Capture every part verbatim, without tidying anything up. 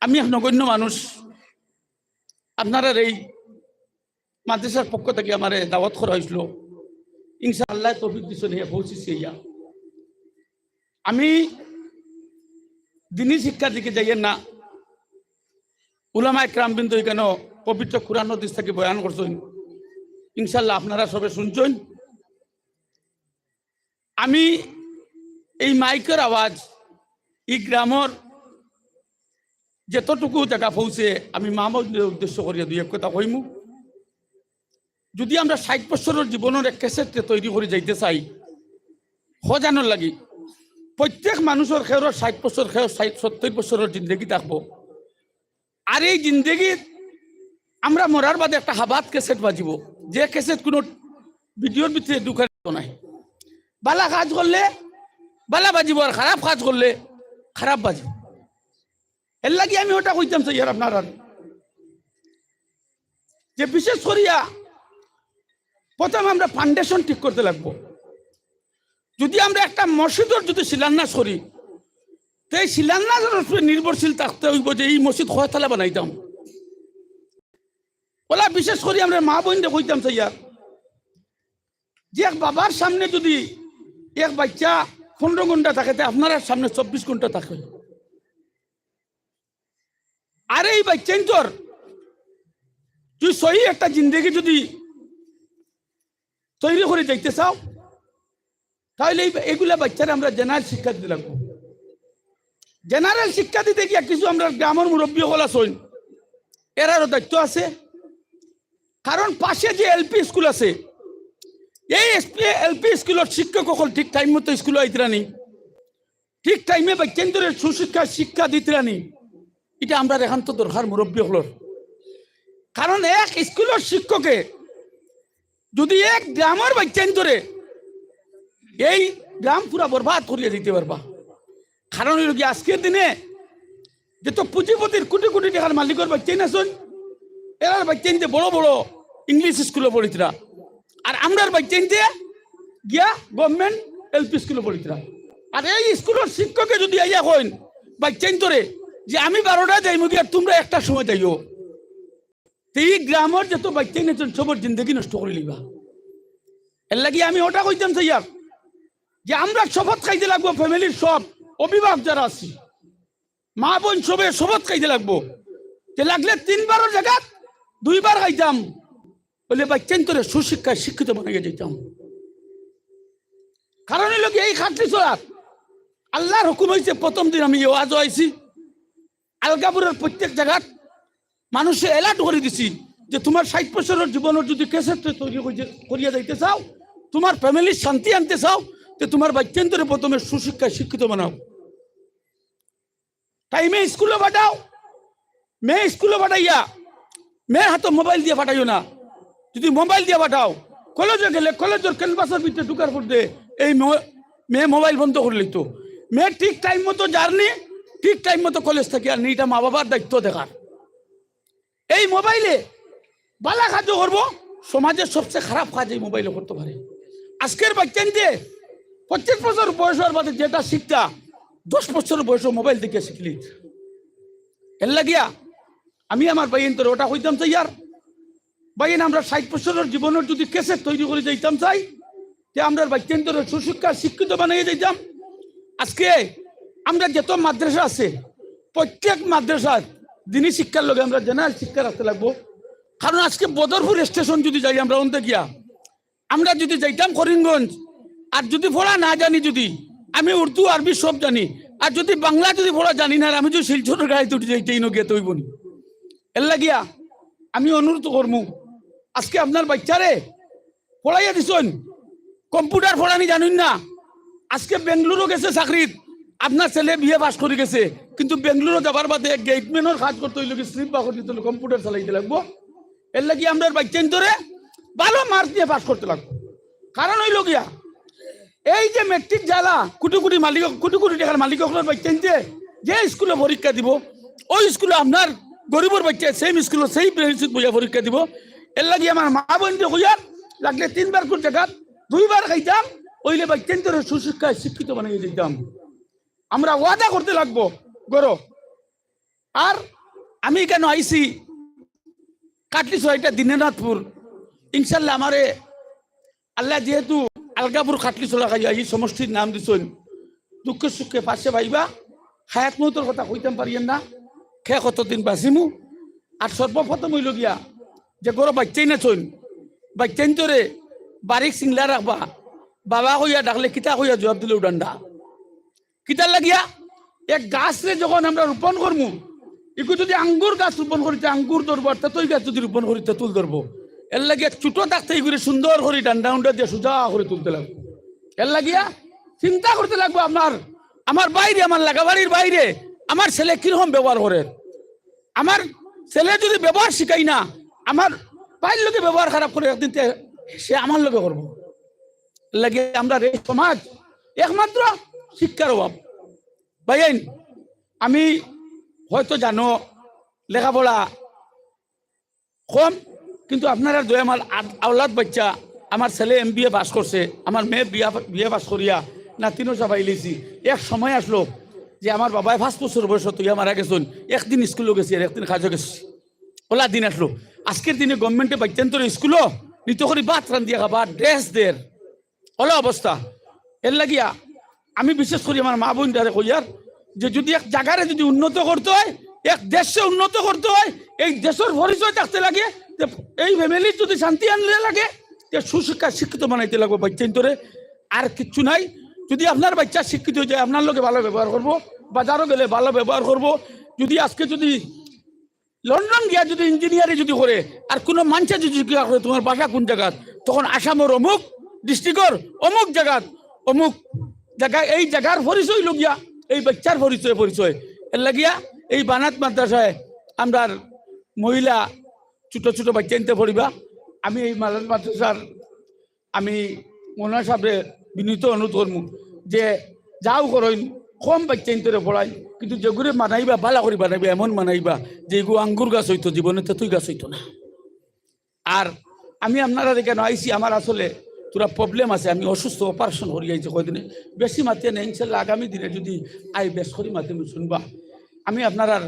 আমি এক নগণ্য মানুষ, আপনারার এই মাদ্রাসার পক্ষ থাকি আমারে দাওয়াত করা অইছিল। ইনশাআল্লাহ তৌফিক দিছইন, ইয়া পৌঁছিছি ইয়া। আমি দিনী শিক্ষার দিকে যাইয়ার না, উলামায়ে কেরামবৃন্দ ইখানো পবিত্র কুরআন হাদিস থাকি বয়ান করছইন, ইনশাআল্লাহ আপনারা সবে শুনছইন। আমি এই মাইকর আওয়াজ ই গ্রামর যতটুকু জাগা পৌঁছে, আমি মা বোনদের উদ্দেশ্য করিয়া দুই এক কথা কইমু। যদি আমরা ষাইট বছরর জীবনর এক ক্যাসেটরে তৈরি করি যাইতে চাই, হজানোর লাগি, প্রত্যেক মানুষর কেউর ষাইট বছর, কেউর ষাইট, সত্তইর বছরর জিন্দেগি থাকবো। আর এই জিন্দেগিত আমরা মরার বাদে একটা হাবাত ক্যাসেট বাজিবো, যে ক্যাসেট কোনো ভিডিওর ভিতরে ঢুকার নাই। বালা কাজ করলে বালা বাজিবো, আর খারাপ কাজ করলে খারাপ বাজিবো। এর লাগি আমি ওটা কইতাম চাইয়ার আপনারার, যে বিশেষ করিয়া প্রথম আমরা ফাউন্ডেশন ঠিক করতে লাগবো। যদি আমরা একটা মসজিদর যদি শিলান্যাস করি, তো এই শিলান্যাসর উপরে নির্ভরশীল থাকতে অইবো যে এই মসজিদ কয়তলা বানাইতাম। ওলা বিশেষ করি আমরা মা বোনরে কইতাম চাইয়ার, যে এক বাবার সামনে যদি এক বাচ্চা পনেরো ঘন্টা থাকে, তে আপনারার সামনে চব্বিশ ঘন্টা থাকে। আর এই বাচ্চাইন্তর তুই সহি একটা জিন্দেগি যদি তৈরি করি যাইতে চাও, তাইলে এই, এগুলা বাচ্চারে আমরা জেনারেল শিক্ষা দিতে লাগবো। জেনারেল শিক্ষা দিতে গিয়া কিছু আমরা গ্রামর মুরব্বি অকল আছইন, এরারও দায়িত্ব আছে। কারণ পাশে যে এলপি স্কুল আছে, এই এলপি স্কুলর শিক্ষক অকল ঠিক টাইম মতো স্কুলো আইতরা নি, ঠিক টাইমে বাচ্চাইন্তরে সুশিক্ষা শিক্ষা দিতরা নি, ইটা আমরার একান্ত দরকার মুরব্বি অকলর। কারণ এক স্কুলর শিক্ষকে যদি এক গ্রামর বাচ্চাইন্তরে, এই গ্রাম পুরা বরবাদ করিয়া দিতে পারবা। কারণ অইলো কি, আজকের দিনে যত পুঁজিপতির কোটি কোটি টেকার মালিকর বাচ্চাইন আছইন, এরার বাচ্চাইন্তে বড় বড় ইংলিশ স্কুলো পড়িতরা, আর আমরার বাচ্চাইন্তে গিয়া গভর্নমেন্ট এলপি স্কুলো পড়িতরা। আর এই স্কুলর শিক্ষকে যদি আইয়া কইন বাচ্চাইন্তরে যে আমি বারোটা যাইমু গিয়া, তুমরা একটার সময় যাইও, তে ই গ্রামর যত বাচ্চাইন আছইন সবর জিন্দেগি নষ্ট করি লিবা। এর লাগি আমি ওটা কইতাম চাইয়ার যে আমরা শপথ খাইতে লাগবো, ফ্যামিলির সব অভিভাবক যারা আছি, মা বোন সবে শপথ খাইতে লাগবো যে লাগলে তিনবারর জাগাত দুইবার খাইতাম, অইলে বাচ্চাইন্তরে সুশিক্ষায় শিক্ষিত বানাইয়া যাইতাম। কারণ অইলো কি, এই খাটলি চলার আল্লাহর হুকুম অইছে, প্রথম দিন আমি ওয়াজও আইছি, আলগাপুরের প্রত্যেক জাগাত মানুষে অ্যালার্ট করি দিছি যে তুমার ষাইট বছরর জীবনর যদি ক্যাসেট তৈরি করি-, করিয়া যাইতে চাও, তুমার ফ্যামিলির শান্তি আনতে চাও, তে তুমার বাচ্চাইন্তরে প্রথমে সুশিক্ষায় শিক্ষিত বানাও। টাইমে স্কুলো পাঠাও, মেয়ে স্কুলো পাঠাইয়া মেয়ের হাতো মোবাইল দিয়া পাঠাইও না। যদি মোবাইল দিয়া পাঠাও, কলেজে গেলে কলেজর ক্যাম্পাসর ভিতরে ঢুকার পর দে এই মো-, মেয়ে মোবাইল বন্ধ করি লইতো। মেয়ে ঠিক টাইম মতো যার নি, ঠিক টাইম মতো কলেজ থাকি আর নি, ইটা মা বাবার দায়িত্ব দেখার। এই মোবাইলে বালা কাজও করবো, সমাজের সবচেয়ে খারাপ কাজ এই মোবাইলে করতে পারে। আজকের বাচ্চাইন্তে পঁচিশ বছর বয়স অওয়ার বাদে যেটা শিখতা, দশ বছর বয়সে মোবাইল দেখিয়া শিখলি। এর লাগিয়া আমি আমার ভাইয়াইন্তরে ওটা কইতাম চাইয়ার, ভাইয়াইন, আমরা ষাইট বছরর জীবনর যদি ক্যাসেট তৈরি করি যাইতাম চাই, তে আমরার বাচ্চাইন্তরে সুশিক্ষা শিক্ষিত বানাইয়া যাইতাম। আজকে আমরা যত মাদ্রাসা আছে, প্রত্যেক মাদ্রাসার দিনী শিক্ষার লগে আমরা জেনারেল শিক্ষা রাখতে লাগবো। কারণ আজকে বদরপুর স্টেশন যদি যাই আমরা অন্তে গিয়া, আমরা যদি যাইতাম করিমগঞ্জ, আর যদি পড়া না জানি, যদি আমি উর্দু আরবি সব জানি, আর যদি বাংলা যদি পড়া জানি না, আর আমি যদি শিলচরের গাড়িত উঠি যাই, ট্রেইনো গিয়া তো অইবো নি। এর লাগিয়া আমি অনুরোধ করমু, আজকে আপনার বাচ্চারে পড়াইয়া দিছইন, কম্পিউটার পড়ানি জানইন না, আজকে বেঙ্গালুরু গেছে চাকরিত, আপনার ছেলে বিএ পাস করি গেছে, কিন্তু বেঙ্গালুরু যাবার বাদে গেটম্যানর কাজ করতে অইলো কি, স্লিপ বাকর দিতে অইলো, কম্পিউটার চালাইতে লাগবো। এর লাগি আমরার বাচ্চাইন্তরে ভালো মার্ক নিয়া পাস করতে লাগবো। কারণ অইলো গিয়া, এই যে ম্যাট্রিক জ্বালা, কোটি কোটি মালিক, কোটি কোটি টেকার মালিক অকলর বাচ্চাইন্তে যে স্কুলো পরীক্ষা দিবো, ওই স্কুলো আপনার গরিবর বাচ্চায় সেম স্কুলো সেই বেঞ্চত বইয়া পরীক্ষা দিবো। এর লাগি আমার মা বোনরে কইয়ার, লাগলে তিনবার কুন জাগাত দুইবার খাইতাম, অইলে বাচ্চাইন্তরে সুশিক্ষায় শিক্ষিত বানাইয়া দিতাম। আমরা ওয়াদা করতে লাগবো, গরো। আর আমি কেন আইছি কাটলি ছড়াইটা দিনাজপুর, ইনশাল্লাহ আমারে আল্লাহ যেহেতু আলগাপুর কাটলি ছড়া খাইয়া এই সমষ্টির নাম দিছইন, দুঃখে সুখে পাশে পাইবা। হায়াত মৌতর কথা কইতাম পারিয়েন না, খে কতদিন বাঁচিমু। আর সর্বপ্রথম অইল গিয়া যে ঘরো বাইচ্চাইন আছইন, বাইচ্চাইনতরে বারিক সিংলা রাখবা। বাবা কইয়া ডাকলে কিতা কইয়া জবাব দিলে উডান্ডা। কিতার লাগিয়া? এক গাছরে যখন আমরা রোপণ করমু, ইগু যদি আঙ্গুর গাছ রোপণ করিতে আঙ্গুর ধরবো, আর তেতুই গাছ যদি রোপণ করিতে তেতুল ধরবো। এর লাগিয়া ছোট থাকতে ইগুরে সুন্দর করি ডান্ডা উন্ডা দিয়া সোজা করি তুলতে লাগবো। এর লাগিয়া চিন্তা করতে লাগবো আপনার, আমার বাইরে, আমার লাগাবাড়ির বাইরে আমার ছেলে কিরকম ব্যবহার করে। আমার ছেলে যদি ব্যবহার শিখাই না, আমার ভাইর লগে ব্যবহার খারাপ করে, একদিন তে-, সে আমার লগে করবো। এর লাগিয়া আমরা এই সমাজ একমাত্র শিক্ষার অভাব। ভাইয়াইন, আমি হয়তো জানো লেখাপড়া কম, কিন্তু আপনারা দয়া আমার আদ-, আওলাদ বাচ্চা, আমার ছেলে এমবিএ পাস করছে, আমার মেয়ে বিএ পাস করিয়া নাতিনও সাফাই লিছি। এক সময় আসলো যে আমার বাবায় পাঁচ বছর বয়স তুইয়া মারা গেছইন, একদিন স্কুলো গেছি আর একদিন কাজও গেছি। ওলা দিন আসলো। আজকের দিনে গভর্নমেন্টে বাচ্চান্তরে স্কুলো নিতে করি ভাত রান্ধিয়া খাবা, ড্রেস দের, ওলা অবস্থা। এর লাগিয়া আমি বিশেষ করি আমার মা বোনটারে কইয়ার যে যদি এক জাগারে যদি উন্নত করতে হয়, এক দেশে উন্নত করতে হয়, এই দেশের পরিচয় থাকতে লাগে, যে এই ফ্যামিলির যদি শান্তি আনতে লাগে, যে সুশিক্ষা শিক্ষিত বানাইতে লাগবো বাচ্চাইন্তরে। আর কিচ্ছু নাই। যদি আপনার বাচ্চা শিক্ষিত হয়ে যায়, আপনার লগে ভালো ব্যবহার করবো, বাজারও গেলে ভালো ব্যবহার করবো। যদি আজকে যদি লন্ডন গিয়া যদি ইঞ্জিনিয়ারিং যদি করে, আর কোনো মানষে যদি জিজ্ঞাসা করে তোমার বাসা কোন জাগাত, তখন আসামর অমুক ডিস্ট্রিক্টর অমুক জাগাত, অমুক জায়গা, এই জায়গার পরিচয় লগিয়া এই বাচ্চার পরিচয় পরিচয়। এর লাগিয়া এই বানাত মাদ্রাসায় আমরার মহিলা ছোট ছোট বাচ্চাইন্তে পড়িবা। আমি এই বানাত মাদ্রাসার আমি মৌলানা সাহেবরে বিনীত অনুরোধ করমু যে যাও করইন, কম বাচ্চাইন্তরে পড়াইন, কিন্তু যেগুরে বানাইবা, ভালা করি বানাইবা, এমন বানাইবা যে এগু আঙ্গুর গাছ হইতো, জীবনে তেতুই গাছ হইতো না। আর আমি আপনারা কেন আইছি, আমার আসলে থুড়া প্রবলেম আছে, আমি অসুস্থ, অপারেশন করি আইছি কয়দিনে, বেশি মাতিয়া না, ইনশাল্লাহ আগামী দিনে যদি আই বেশ করি মাতে শুনবা। আমি আপনারার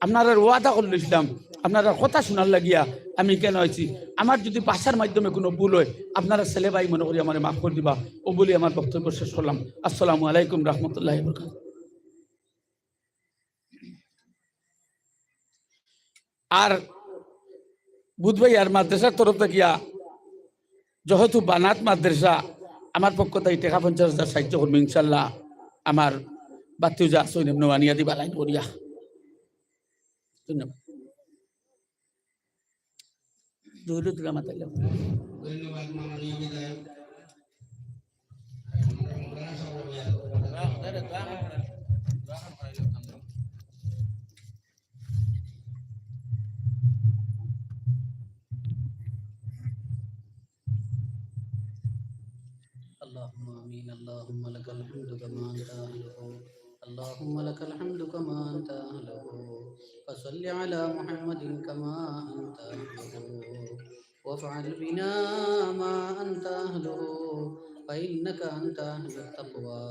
আপনারার ওয়াদা করিলিছলাম, আপনারার কথা শোনার লাগিয়া আমি কেন আইছি। আমার যদি ভাষার মাধ্যমে কোনো ভুল হয়, আপনারা ছেলে ভাই মনে করি আমারে মাফ করি দিবা। ও বলি আমার বক্তব্য শেষ করলাম। আসসালামু আলাইকুম রহমতুল্লাহ বরকাত। আর বুধ ভাই আর মাদ্রাসার তরফ থাকিয়া যেহেতু বানাত মাদ্রাসা, আমার পক্ষ থাকি টেকা পঞ্চাশ হাজার সাহায্য করমু ইনশাল্লাহ। আমার বাতিজা সৈনিক নোয়ানিয়া দিবা লাইন করিয়া। ধন্যবাদ। জহুরুল তুলা মাতাইলাম। ধন্যবাদ মাননীয় বিধায়ক। اللهم آمين. اللهم لك الحمد كما أنت أهله. اللهم لك الحمد كما أنت أهله. فصل على محمد كما أنت أهله. وافعل بنا ما أنت أهله. فإنك أنت أهل التقوى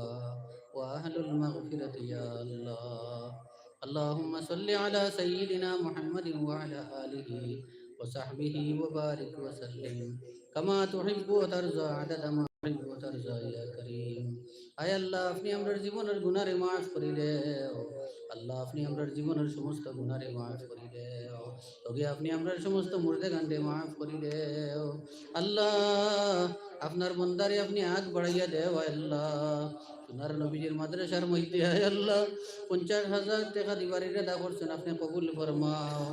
وأهل المغفرة يا الله. اللهم صل على سيدنا محمد وعلى آله وصحبه وبارك وسلم كما تحب وترضى عدد ما تحب وترضى يا كريم. আয় আল্লাহ, আপনি আমরার জীবনর গুনারে মাফ করি দেও। আল্লাহ, আপনি আমরার জীবনর সমস্ত গুনারে মাফ করি দেও। তবে আপনি আমরার সমস্ত মুর্দেগানরে মাফ করি দেও। আল্লাহ, আপনার বন্দারে আপনি আগ বাড়াইয়া দেও, আয় আল্লাহ। সোনার নবীজির মাদ্রাসার মধ্যে, আয় আল্লাহ, পঞ্চাশ হাজার টেকা দিবার ইরাদা করছেন, আপনি কবুল ফরমাও।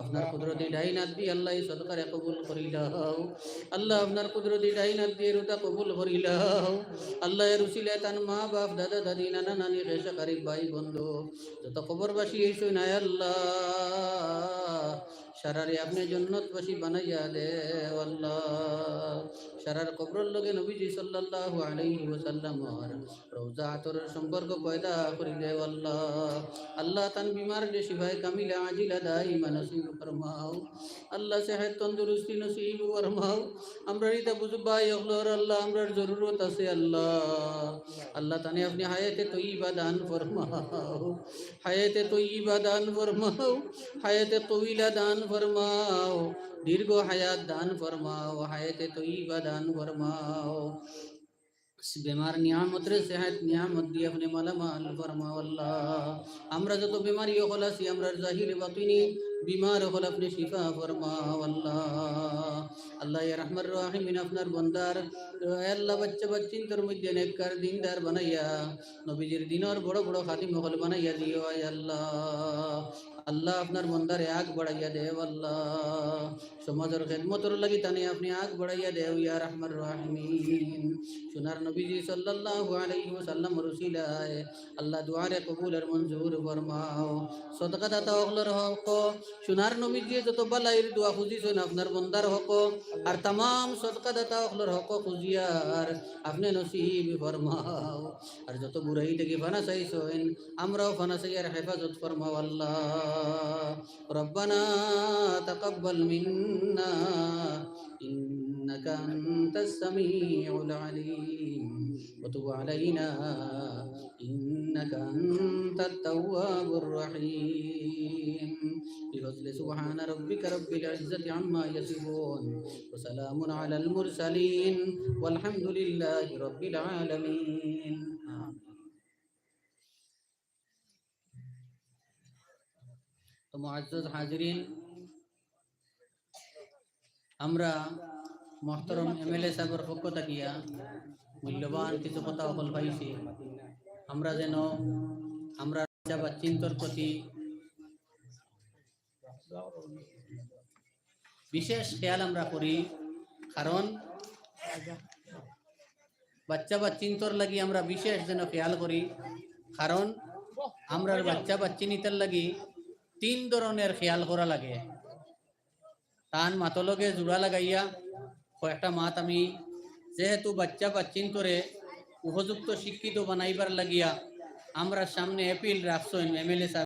আপনার কুদরতি ডাইন আত দি আল্লাহ এই সদকারে কবুল করি লও। আল্লাহ, আপনার কুদরতি ডাইন আত দি এর উতা কবুল করি লও। আল্লাহ, এর উসিলায় তান মা বাপ, দাদা দাদি, নানা নানি, খেশা কারিব, ভাই বন্ধু, যত কবরবাসী অইছইন, আয় আল্লাহ, সারারে আপনি জন্নতবাসী বানাইয়া দেও আল্লাহ। সারার কবরর লগে নবীজি সাল্লাল্লাহু আলাইহি ওয়াসাল্লামর রওজা আতরর সম্পর্ক পয়দা করি দেও আল্লাহ। আল্লাহ, তান বিমাররে শিফায়ে কামিলা আজিলা দাইমা নসিব ফরমাও। আল্লাহ, সেহত তন্দুরুস্তি নসিব ফরমাও। আমরার ইতা বুজুর্গ ভাই অকলর আল্লাহ, আমরার জরুরত আছে আল্লাহ। আল্লাহ তানে আপনে হায়াতে তৈয়বা দান ফরমাও, হায়াতে তৈয়বা দান ফরমাও, হায়াতে তউইলা দান ফরমাও, দীর্ঘ হায়াত দান ফরমাও, হায়াতে তৈয়বা দান ফরমাও। বেমার নিয়ামতরে সেহাত নিয়ামত দিয়া আপনে মালামাল ফরমাও আল্লাহ। আমরা যত বেমারি অকল আছি, আমরার জাহিরে বাতিনে বেমার অকল আপনে শিফা ফরমাও আল্লাহ। আল্লাহ ইয়া রাহমান রাহিমিন, আপনার বন্দার, এ আল্লাহ, বাচ্চা বাচ্চিন্তর মধ্যে নেককার দিনদার বানাইয়া, নবীজির দিনর বড় বড় খাদিম অকল বানাইয়া দিও আয় আল্লাহ। আল্লাহ, আপনার বন্দারে আগ বাড়াইয়া দেও আল্লাহ। সমাজর খেদমতর লাগি তানে আপনে আগ বাড়াইয়া দেও ইয়া রাহমান রাহিমিন। সোনার নবীজি সাল্লাল্লাহু আলাইহি ওয়াসাল্লামর উসিলায় আল্লাহ দুয়ারে কবুল আর মঞ্জুর ফরমাও। সদকাদাতা অকলর হক, সোনার নবীজি যত বালাইর দোয়া খুজিছইন আপনার বন্দার হক, আর তামাম সদকাদাতা অকলর হক খুজিয়ার আপনে নসিব ফরমাও। আর যত বুরাই থাকি ফানা চাইছইন, আমরাও ফানা চাইয়ার হেফাজত ফরমাও আল্লাহ। ربنا تقبل منا إنك أنت السميع العليم وتب علينا إنك أنت التواب الرحيم. بفضل سبحان ربك رب العزة عما يصفون وسلام على المرسلين والحمد لله رب العالمين. آمين. তো মুআজ্জাজ হাজিরিন, আমরা মহতরম এমএলএ সাহেবর পক্ষ থাকিয়া মূল্যবান কিছু কথা অকল পাইছি। আমরা যেন আমরা বাচ্চা বাচ্চিন্তর প্রতি বিশেষ খেয়াল আমরা করি, কারণ বাচ্চা বাচ্চিন্তর লাগি আমরা বিশেষ যেন খেয়াল করি, কারণ আমরার বাচ্চা বাচ্চিন্তর লাগি তিন ধরনের খেয়াল করা লাগে। তান মাতর লগে জুড়া লাগাইয়া কয়েকটা মাত আমি, যেহেতু বাচ্চা বাচ্চিন্তরে উপযুক্ত শিক্ষিত বানাইবার লাগিয়া আমরার সামনে অ্যাপিল রাখছইন এমএলএ সাহেব,